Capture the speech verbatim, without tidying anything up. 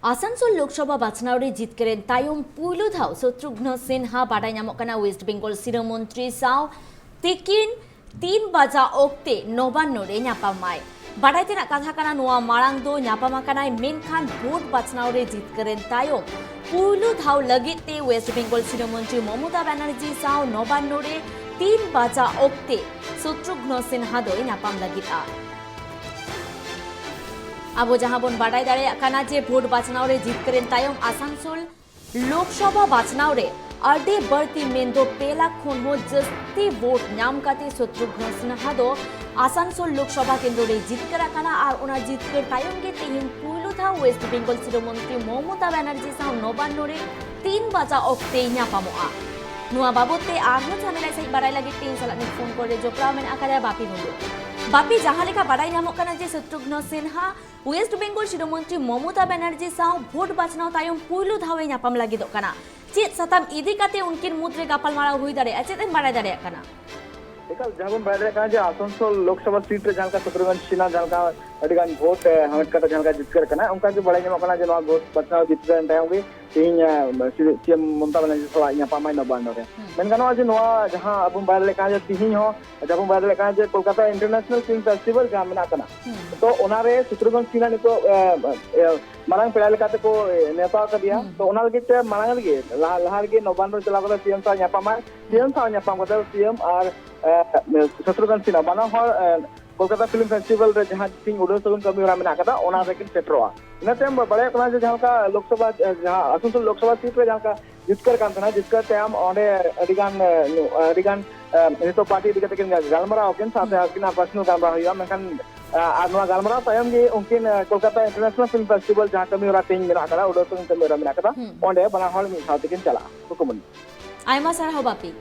ᱟᱥᱟᱱᱥᱳᱞ ᱞᱳᱠᱥᱚᱵᱷᱟ ᱵᱟᱪᱷᱱᱟᱣ ᱨᱮ ᱡᱤᱛᱠᱟᱹᱨᱮᱱ ᱛᱟᱭᱚᱢ ᱯᱩᱭᱞᱩ ᱫᱷᱟᱣ ᱥᱚᱛᱨᱩᱜᱷᱱᱚ ᱥᱤᱱᱦᱟ ᱵᱟᱰᱟᱭ ᱧᱟᱢᱚᱜ ᱠᱟᱱᱟ ᱳᱭᱮᱥᱴ ᱵᱮᱝᱜᱚᱞ ᱥᱤᱨᱟᱹ ᱢᱚᱱᱛᱨᱤ ᱥᱟᱶ ᱛᱤᱠᱤᱱ ᱛᱤᱱ ᱵᱟᱡᱟ ᱚᱠᱛᱮ ᱱᱚᱵᱟᱱᱱᱚ ᱨᱮ ᱧᱟᱯᱟᱢᱟᱭ᱾ ᱵᱟᱰᱟᱭ ᱛᱮᱱᱟᱜ ᱠᱟᱛᱷᱟ ᱠᱟᱱᱟ, ᱱᱚᱣᱟ ᱢᱟᱲᱟᱝ ᱫᱚ ᱧᱟᱯᱟᱢ ᱟᱠᱟᱱᱟᱭ, ᱢᱮᱱᱠᱷᱟᱱ ᱵᱷᱳᱴ ᱵᱟᱪᱷᱱᱟᱣ ᱨᱮ ᱡᱤᱛᱠᱟᱹᱨᱮᱱ ᱛᱟᱭᱚᱢ ᱯᱩᱭᱞᱩ ᱫᱷᱟᱣ ᱞᱟᱹᱜᱤᱫ ᱛᱮ ᱳᱭᱮᱥᱴ ᱵᱮᱝᱜᱚᱞ ᱥᱤᱨᱟᱹ ᱢᱚᱱᱛᱨᱤ ᱢᱚᱢᱚᱛᱟ ᱵᱟᱱᱟᱨᱡᱤ ᱥᱟᱶ ᱱᱚᱵᱟᱱᱱᱚ ᱨᱮ ᱛᱤᱱ ᱵᱟᱡᱟ ᱚᱠᱛᱮ ᱥᱚᱛᱨᱩᱜᱷᱱᱚ ᱥᱤᱱᱦᱟ ᱫᱚᱭ ᱧᱟᱯᱟᱢ ᱞᱟᱹᱜᱤᱫᱼᱟ᱾ ᱟᱵᱚ ᱡᱟᱦᱟᱸ ᱵᱚᱱ ᱵᱟᱰᱟᱭ ᱫᱟᱲᱮᱭᱟᱜ ᱠᱟᱱᱟ ᱡᱮ ᱵᱷᱳᱴ ᱵᱟᱪᱷᱱᱟᱣ ᱨᱮ ᱡᱤᱛᱠᱟᱹᱨᱮᱱ ᱛᱟᱭᱚᱢ ᱟᱥᱟᱱᱥᱳᱞ ᱞᱳᱠᱥᱚᱵᱷᱟ ᱵᱟᱪᱷᱱᱟᱣ ᱨᱮ ᱟᱹᱰᱤ ᱵᱟᱹᱲᱛᱤ ᱢᱮᱱᱫᱚ ᱯᱮ ᱞᱟᱠᱷ ᱠᱷᱚᱱ ᱦᱚᱸ ᱡᱟᱹᱥᱛᱤ ᱵᱷᱳᱴ ᱧᱟᱢ ᱠᱟᱛᱮ ᱥᱚᱛᱨᱩᱜᱷᱱᱚ ᱥᱤᱱᱦᱟ ᱫᱚ ᱟᱥᱟᱱᱥᱳᱞ ᱞᱳᱠᱥᱚᱵᱷᱟ ᱠᱮᱱᱫᱨᱚ ᱨᱮᱭ ᱡᱤᱛᱠᱟᱹᱨ ᱟᱠᱟᱱᱟ ᱟᱨ ᱚᱱᱟ ᱡᱤᱛᱠᱟᱹᱨ ᱛᱟᱭᱚᱢ ᱜᱮ ᱛᱮᱦᱮᱧ ᱯᱩᱭᱞᱩ ᱫᱷᱟᱣ ᱳᱭᱮᱥᱴ ᱵᱮᱝᱜᱚᱞ ᱥᱤᱨᱟᱹ ᱢᱚᱱᱛᱨᱤ ᱢᱚᱢᱚᱛᱟ ᱵᱟᱱᱟᱨᱡᱤ ᱥᱟᱶ ᱱᱚᱵᱟᱱᱱᱚ ᱨᱮ ᱛᱤᱱ ᱵᱟᱡᱟ ᱚᱠᱛᱮᱭ ᱧᱟᱯᱟᱢᱚᱜᱼᱟ᱾ ᱱᱚᱣᱟ ᱵᱟᱵᱚᱛ ᱛᱮ ᱟᱨᱦᱚᱸ ᱡᱷᱟᱢᱮᱞᱟᱭ ᱥᱟᱹᱦᱤᱡ ᱵᱟᱲᱟᱭ ᱞᱟᱹᱜᱤᱫ ᱛᱮ ᱤᱧ ᱥᱟᱞᱟᱜ ᱱᱤᱛ ᱯᱷᱳᱱ ᱠᱚᱞ ᱨᱮ ᱡᱚᱯᱲᱟᱣ ᱢᱮᱱᱟᱜ ᱟᱠᱟᱫᱟ ᱵᱟᱯᱤ ᱢᱩᱨᱢᱩ᱾ ᱵᱟᱯᱤ, ᱡᱟᱦᱟᱸ ᱞᱮᱠᱟ ᱵᱟᱰᱟᱭ ᱧᱟᱢᱚᱜ ᱠᱟᱱᱟ ᱡᱮ ᱥᱚᱛᱨᱩᱜᱷᱱᱚ ᱥᱤᱱᱦᱟ ᱳᱭᱮᱥᱴ ᱵᱮᱝᱜᱚᱞ ᱥᱤᱨᱟᱹ ᱢᱚᱱᱛᱨᱤ ᱢᱚᱢᱚᱛᱟ ᱵᱟᱱᱟᱨᱡᱤ ᱥᱟᱶ ᱵᱷᱳᱴ ᱵᱟᱪᱷᱱᱟᱣ ᱛᱟᱭᱚᱢ ᱯᱩᱭᱞᱩ ᱫᱷᱟᱣ ᱮ ᱧᱟᱯᱟᱢ ᱞᱟᱹᱜᱤᱫᱚᱜ ᱠᱟᱱᱟ᱾ ᱪᱮᱫ ᱥᱟᱛᱟᱢ ᱤᱫᱤ ᱠᱟᱛᱮ ᱩᱱᱠᱤᱱ ᱢᱩᱫᱽᱨᱮ ᱜᱟᱯᱟᱞᱢᱟᱨᱟᱣ ᱦᱩᱭ ᱫᱟᱲᱮᱭᱟᱜᱼᱟ, ᱪᱮᱫ ᱮᱢ ᱵᱟᱲᱟᱭ ᱫᱟᱲᱮᱭᱟᱜ ᱠᱟᱱᱟ? ᱮᱠᱟᱞ, ᱡᱟᱦᱟᱸ ᱵᱚᱱ ᱵᱟᱲᱟᱭ ᱫᱟᱲᱮᱭᱟᱜ ᱠᱟᱱᱟ ᱡᱮ ᱟᱥᱟᱱᱥᱳᱞ ᱞᱳᱠᱥᱚᱵᱷᱟ ᱥᱤᱴ ᱨᱮ ᱡᱟᱦᱟᱸ ᱞᱮᱠᱟ ᱥᱚᱛᱨᱩᱜᱷᱱᱚ ᱥᱤᱱᱦᱟ ᱡᱟᱦᱟᱸ ᱞᱮᱠᱟ ᱟᱹᱰᱤ ᱜᱟᱱ ᱵᱷᱳᱴ, ᱮ, ᱦᱟᱢᱮᱴ ᱠᱟᱛᱮ ᱡᱟᱦᱟᱸ ᱞᱮᱠᱟ ᱡᱤᱛᱠᱟᱹᱨ ᱠᱟᱱᱟ, ᱚᱱᱠᱟ ᱜᱮ ᱵᱟᱲᱟᱭ ᱧᱟᱢᱚᱜ ᱠᱟᱱᱟ ᱡᱮ ᱱᱚᱣᱟ ᱵᱷᱳᱴ ᱵᱟᱪᱷᱱᱟᱣ ᱡᱤᱛᱠᱟᱹᱨ ᱮᱱ ᱛᱟᱭᱚᱢ ᱜᱮ ᱛᱮᱦᱮᱧ, ᱮ, ᱥᱤ-, ᱥᱤ ᱮᱢ ᱢᱚᱢᱚᱛᱟ ᱵᱟᱱᱟᱨᱡᱤ ᱥᱟᱞᱟᱜ ᱧᱟᱯᱟᱢᱟᱭ ᱱᱚᱵᱟᱱᱱᱚ ᱨᱮ᱾ ᱦᱩᱸ᱾ ᱢᱮᱱ ᱜᱟᱱᱚᱜᱼᱟ ᱡᱮ ᱱᱚᱣᱟ ᱡᱟᱦᱟᱸ ᱟᱵᱚ ᱵᱚᱱ ᱵᱟᱲᱟᱭ ᱫᱟᱲᱮᱭᱟᱜ ᱠᱟᱱᱟ ᱡᱮ ᱛᱮᱦᱮᱧ ᱦᱚᱸ ᱡᱟᱦᱟᱸ ᱵᱚᱱ ᱵᱟᱲᱟᱭ ᱫᱟᱲᱮᱭᱟᱜ ᱠᱟᱱᱟ ᱡᱮ ᱠᱳᱞᱠᱟᱛᱟ ᱤᱱᱴᱟᱨᱱᱮᱥᱱᱟᱞ ᱯᱷᱤᱞᱢ ᱯᱷᱮᱥᱴᱤᱵᱷᱟᱞ ᱡᱟᱦᱟᱸ ᱢᱮᱱᱟᱜ ᱠᱟᱱᱟ, ᱦᱩᱸ᱾ ᱛᱚ ᱚᱱᱟᱨᱮ ᱥᱚᱛᱨᱩᱜᱷᱱᱚ ᱥᱤᱱᱦᱟ ᱱᱤᱛᱚᱜ, ᱮ, ᱮ, ᱢᱟᱨᱟᱝ ᱯᱮᱲᱟ ᱞᱮᱠᱟᱛᱮ ᱠᱚ, ᱮ, ᱱᱮᱣᱛᱟ ᱟᱠᱟᱫᱮᱭᱟ᱾ ᱦᱩᱸ᱾ ᱛᱚ ᱚᱱᱟ ᱞᱟᱹᱜᱤᱫ ᱛᱮ ᱢᱟᱲᱟᱝ ᱨᱮᱜᱮ ᱞᱟᱦᱟ, ᱞᱟᱦᱟ ᱨᱮᱜᱮ ᱱᱚᱵᱟᱱᱱᱚ ᱪᱟᱞᱟᱣ ᱠᱟᱛᱮ ᱥᱤ ᱮᱢ ᱥᱟᱶ ᱧᱟᱯᱟᱢᱟᱭ᱾ ᱥᱤ ᱮᱢ ᱥᱟᱶ ᱧᱟᱯᱟᱢ ᱠᱟᱛᱮ ᱥᱤ ᱮᱢ ᱟᱨ, ᱮ, ᱥᱚᱛᱨᱩᱜᱷᱱᱚ ᱥᱤᱱᱦᱟ ᱵᱟᱱᱟ ᱦᱚᱲ, ᱮ, ᱠᱳᱞᱠᱟᱛᱟ ᱯᱷᱤᱞᱢ ᱯᱷᱮᱥᱴᱤᱵᱷᱟᱞ ᱨᱮ ᱡᱟᱦᱟᱸ ᱛᱮᱦᱮᱧ ᱩᱰᱟᱹᱣ ᱥᱟᱹᱜᱩᱱ ᱠᱟᱹᱢᱤ ᱦᱚᱨᱟ ᱢᱮᱱᱟᱜ ᱟᱠᱟᱫᱟ, ᱚᱱᱟ ᱨᱮᱠᱤᱱ ᱥᱮᱴᱮᱨᱚᱜᱼᱟ᱾ ᱤᱱᱟᱹ ᱛᱟᱭᱚᱢ ᱵᱟᱲᱟᱭᱚᱜ ᱠᱟᱱᱟ ᱡᱮ ᱡᱟᱦᱟᱸ ᱞᱮᱠᱟ ᱞᱳᱠᱥᱚᱵᱷᱟ, ᱮ, ᱡᱟᱦᱟᱸ ᱟᱥᱟᱱᱥᱳᱞ ᱞᱳᱠᱥᱚᱵᱷᱟ ᱥᱤᱴ ᱨᱮ ᱡᱟᱦᱟᱸ ᱞᱮᱠᱟ ᱡᱤᱛᱠᱟᱹᱨ ᱠᱟᱱ ᱛᱟᱦᱮᱱᱟ, ᱡᱤᱛᱠᱟᱹᱨ ᱛᱟᱭᱚᱢ ᱚᱸᱰᱮ ᱟᱹᱰᱤ ᱜᱟᱱ, ᱮ, ᱟᱹᱰᱤ ᱜᱟᱱ, ᱮ, ᱱᱤᱛᱚᱜ ᱯᱟᱨᱴᱤ ᱤᱫᱤ ᱠᱟᱛᱮ ᱠᱤᱱ ᱜᱟᱞᱢᱟᱨᱟᱣ ᱟᱹᱠᱤᱱ, ᱥᱟᱶᱛᱮ ᱦᱩᱸ᱾ ᱟᱹᱠᱤᱱᱟᱜ ᱯᱟᱨᱥᱚᱱᱟᱞ ᱜᱟᱞᱢᱟᱨᱟᱣ ᱦᱩᱭᱩᱜᱼᱟ᱾ ᱢᱮᱱᱠᱷᱟᱱ, ᱮ, ᱟᱨ ᱱᱚᱣᱟ ᱜᱟᱞᱢᱟᱨᱟᱣ ᱛᱟᱭᱚᱢ ᱜᱮ ᱩᱱᱠᱤᱱ, ᱮ, ᱠᱳᱞᱠᱟᱛᱟ ᱤᱱᱴᱟᱨᱱᱮᱥᱱᱟᱞ ᱯᱷᱤᱞᱢ ᱯᱷᱮᱥᱴᱤᱵᱷᱟᱞ ᱡᱟᱦᱟᱸ ᱠᱟᱹᱢᱤ ᱦᱚᱨᱟ ᱛᱮᱦᱮᱧ ᱢᱮᱱᱟᱜ ᱟᱠᱟᱫᱟ, ᱩᱰᱟᱹᱣ ᱥᱟᱹᱜᱩᱱ ᱠᱟᱹᱢᱤ ᱦᱚᱨᱟ ᱢᱮᱱᱟᱜ ᱟᱠᱟᱫᱟ, ᱦᱩᱸ᱾ ᱚᱸᱰᱮ ᱵᱟᱱᱟ ᱦᱚᱲ ᱢᱤᱫ ᱥᱟᱶ ᱛᱮᱠᱤᱱ ᱪᱟᱞᱟᱜᱼᱟ᱾ ᱠᱩᱠᱢᱩᱱᱤ᱾ ᱟᱭᱢᱟ ᱥᱟᱨᱦᱟᱣ ᱵᱟᱯᱤ᱾